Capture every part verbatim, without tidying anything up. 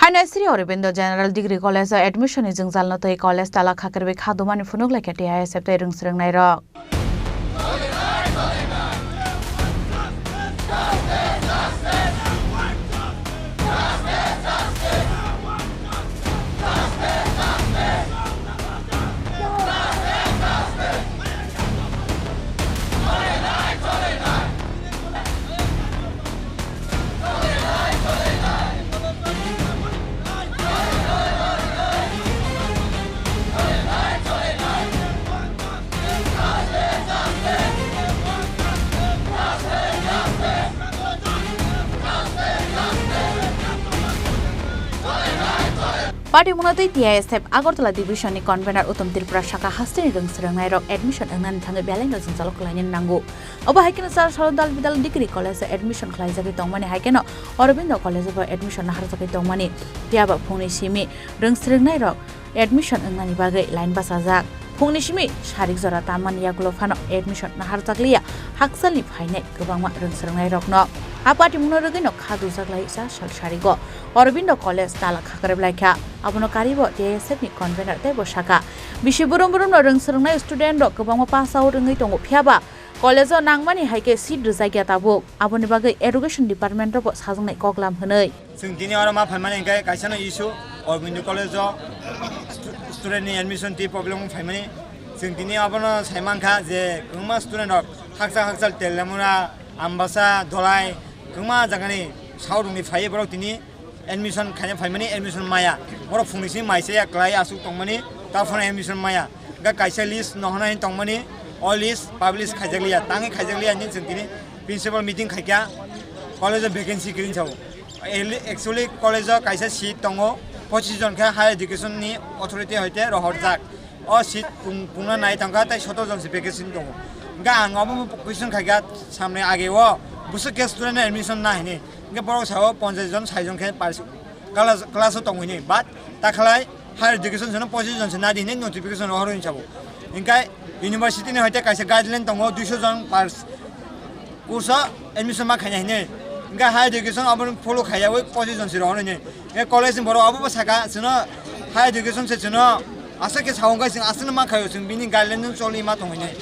N S three Aurobindo General Degree College o admission ni jwngjalno twi college tala khakarwi kha dumani phunuk laikha T I S F tei rwngsrwngnairok. Party mwnatwi T I S F Agartala Division ni Convener Uttom Tripura saka hasteni rwngsrwngnairok admission wngnani thangwi belai no jwngjalo kwlainani nango. Obo hai kheno char salo Dal Bidal Degree College o admission khlaijagwi tongmani hai kheno Aurobindo College o bo admission naharjagwi tongmani. Phiya ba phungni simi rwngsrwngnairok admission wngnani bagwi line bachajak. Phungni simi sarik jora tammani yagulo phano admission naharjakliya hakchalni phainai kwbangma rwngsrwngnairokno. A party mungno rwgwino kha dujaklai cha sal sarigo Aurobindo College tala khakarwi laikha. Abono karibo T I S F ni convener teibo saka. Bisi burum burumno rwngsrwngnai student rok kwbangma pass out wngwi tongo, phiya ba college o nangmani hai khe seat rwjakya tabuk. Aboni bagwi education department robo sajwngnai koklam hwnwi. Chwng tini oro ma phaimani hwnkhe kaisa no issue, Aurobindo College o stu-, student ni admission twi problem wng phaimani. Chwng tini abono sai mankha je kwbangma student rok hakchal hakchal Telamura, Ambasa, Dholai kwbangma jagani south rokni phaiwi borok tini admission khaina phaimani, admission maya. Borok phungni simi mai chaya kwlai aswk tongmani, ta phano admission maya. Hwnkhe kaisa list no hwnwi tongmani, o list publish khaijakliya, tangwi khaijakliya hinwi chwng tini principal meeting khaikha, college o vacancy kwrwi sao. Eli-, actually college o kaisa seat tongo, pochis jon khe higher education ni authority hoite rohorjak. O seat pung-, pungna nai tongkha, tei sotor jon se vacancy tongo. Hwnkhe ang obo question khaikha samni age o, bwswk khe student admission na hinwi. Hwnkhe borok sao ponchas jon, sait jon khe pars-, class, class o tong hini, but ta khlai higher education sono pochis jon se nadi hini notification rohor hini sabo. Hingkai university ni hoite kaisa guideline tongo, duiso jon per course o admission ma khaina hini. Hingkai higher education abo follow khaiya oi pochis jon se rohor hini. Hingkai college ni borok abo bo saka, sono higher education se sono asa khe sao hingkai chwng aswk no ma khaio, chwng bini guideline no choli ma tong hini.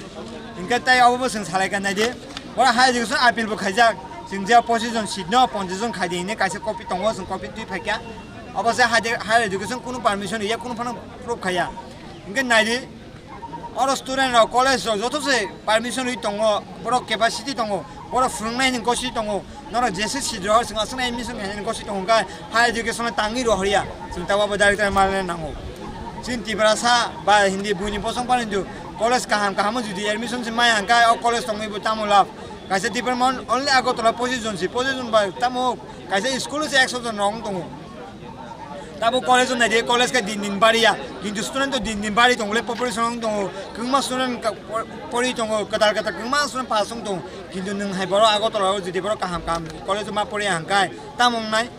Hingkai tai abo bo chwng salai ka nai di. Oro higher education appeal bo khaijak. Chwng je pochis jon seat no ponchas jon khai di hinwi kaisa copy tongo, chwng copy twi phaikha. Obo se higher, higher education kunu permission riya, kunu phano proof khaiya. Hingke nai di, oro student rok, college rok joto se permission ri tongo, borok capacity tongo, borok phwrwng nai ni gosi tongo, norok jese seat rok chwng aswk admission khai ni gosi tongo, hingke higher education no tangwi rohor ya, chwng tabuk abo director ma nango. Chini Tiprasa ba Hindi buini bosong pani do, college kaham kaham o jodi admission se maya hingke o college tongwi bo tamo lab. Kaisa department only Agartala pochis jon si, pochis jon bai tamo kaisa school o se ekso jon rok wng tongo. Tabo college o naidi, college khe din din bariya, kintu student to din din bari tongo le, population wng tongo, kwbangma student ka-, por-, pori tongo, kwtal kwtal kwbangma student pass wng tongo, kintu nwng hai borok Agartala o jodi borok kaham kaham college o ma poriya hwnkhe tamo wngnai?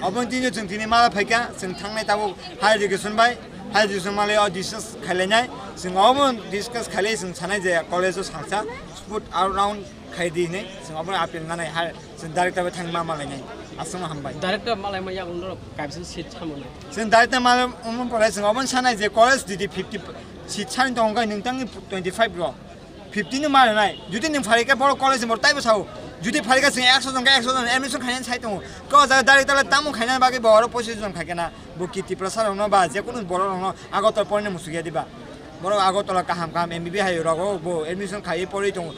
Obo tini chwng tini mala phaikha, chwng thangnai tabuk higher education bai, higher education malai o discuss khailainai, chwng obo discuss khailai chwng sanai je college o salsa sport around khai di hinwi chwng obo appeal nanai hai chwng director bai thangma malainai. Aswkno hambai. Director malaima yagulo norok kaisa seat samunai. Chwng director malai omo pore chwng obo sanai je college didi fifty seat sani tongo kai nwng tangni twenty five rok. Fifty no marinai. Jodi nwng pharikha borok college ni borok taibo sao. Jodi pharikha chwng ekso jon khe ekso jon admission khainani sai tongo. Ko jaga director le tamo khainani bagwi bo oro pochis jon khaikhe na. Bo ki Tiprasa rokno ba jekunu borok rokno Agartala porina musukya diba. Borok Agartala kaham kaham M B B hai rogo bo admission khaiwi pori tongo.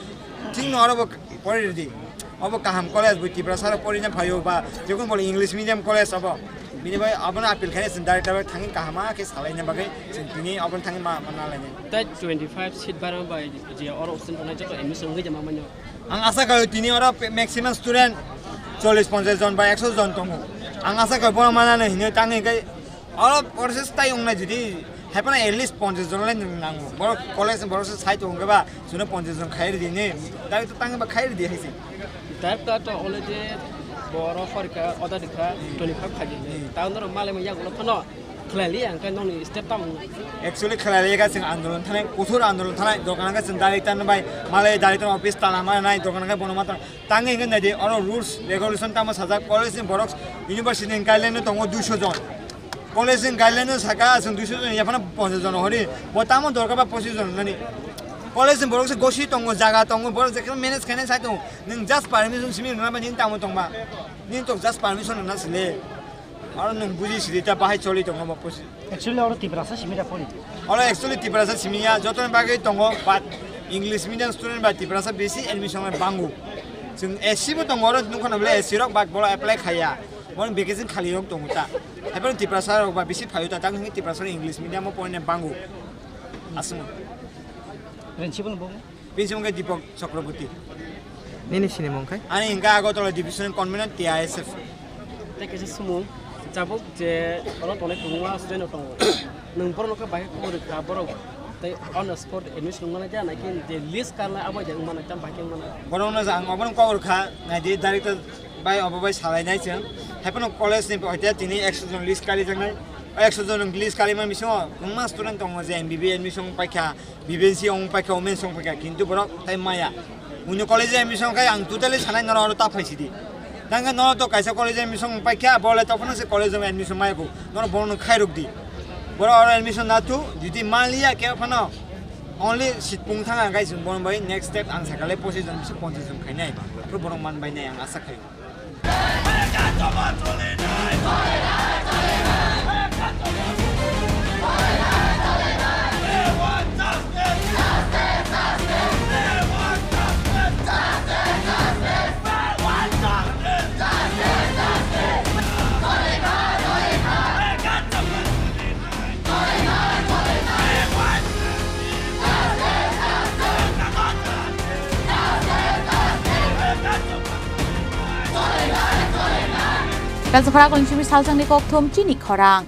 Thik no oro bo pori rwdi. Obo kaham college bo Tiprasa rok porina phaio ba jekun bole English medium college obo. Bini bai abono appeal khainai chwng director bai thangwi kaham khe salaina bagwi chwng tini obono thangwi ma, ma nalainai. Tai twenty five seat barang bai je oro student tongnai joto admission wngwi jama manya. Ang asa khaio tini oro pe-, maximum student chollish ponchash jon ba ekso jon tongo. Ang asa khaio bono manani hinwi tangwi khe oro process tai wngnai jodi hai phano at least ponchash jon lai nwng nango. Borok college ni borok se sai tongo khe ba chwngno ponchash jon khai rwdi ni. Tai to tangwi ba khai rwdi hai se. Director to already boro horikha order rikha twenty five khai di. Hmm. Tang norok malai ma yagulo phano Khlai liya, hwnkhe nokni step tamo wngkha? Actually, khlai liya khe chwng andolon thanai, kothor andolon thanai, dokan khe chwng director no bai, malai director office tala ma nai, dokan khe bono ma tang, tangwi hwnkhe nai di, oro rules, regulation tamo sajak, college ni borok, university ni guideline no tongo duiso jon. College ni guideline no saka, chwng duiso jon, yaphano ponchash jon hori, bo tamo dorkar ba pochish jon nani. College ni borok se gosi tongo, jaga tongo, borok jekheno manage khainai sai tongo, nwng just permission simi rwna bai nini tamo tongba, nini to just permission rwna sile. Aro nwng buji sidi ta bahai choli tongo bo pusi. Actually, oro Tiprasa simi da pori. Oro actually Tiprasa simi ya, joto ni bagwi tongo, but English medium student ba Tiprasa bisi admission rok bangu. Chwng S C bo tongo, oro nukha na bole S C rok, but bolo apply khaya. Bolo vacancy khali rok tongo ta. Haibano Tiprasa rok ba bisi phaio ta, tang hini Tiprasa rok English medium o porina bangu. Aswk. Principal bo? Principal khe Deepak Chakraborty. Nini sinimung khai? Ani hwnkhe Agartala division convener T I S F. Tei kaisa sumung, jabuk je oro tongnai kwbangma student rok tongo. Nwng borok no khe bai khe khobor rwkha borok tei on the spot admission wngmani khe naikhe je list karnai abo je wngmani tamo bai khe wngmani. Borok no ang obono kobor kha, naidi director bai obo bai salainai chwng. Haiphano college ni hoite tini ekso jon list karijaknai. O ekso jon list karimani bisingo kwbangma student tongo je M B B admission paikha. B B N C wng paikha, women's wng paikha, kintu borok tai maya. Buino college admission khai ang totally sanai norok oro ta phaisidi. Tangkhe norok to kaisa college admission wng paikha, bole tophano se college admission maya kho. Norok borokno khairok di. Borok oro admission na thu, jodi manliya khe phano only seat pung thang ang khai chwng bono bai next step ang sakale pochish jon se ponchash jon khainai. Borok man bai nai ang asa khai. Rajwkhara Koinsimi Salsangni kokthum chini khorang.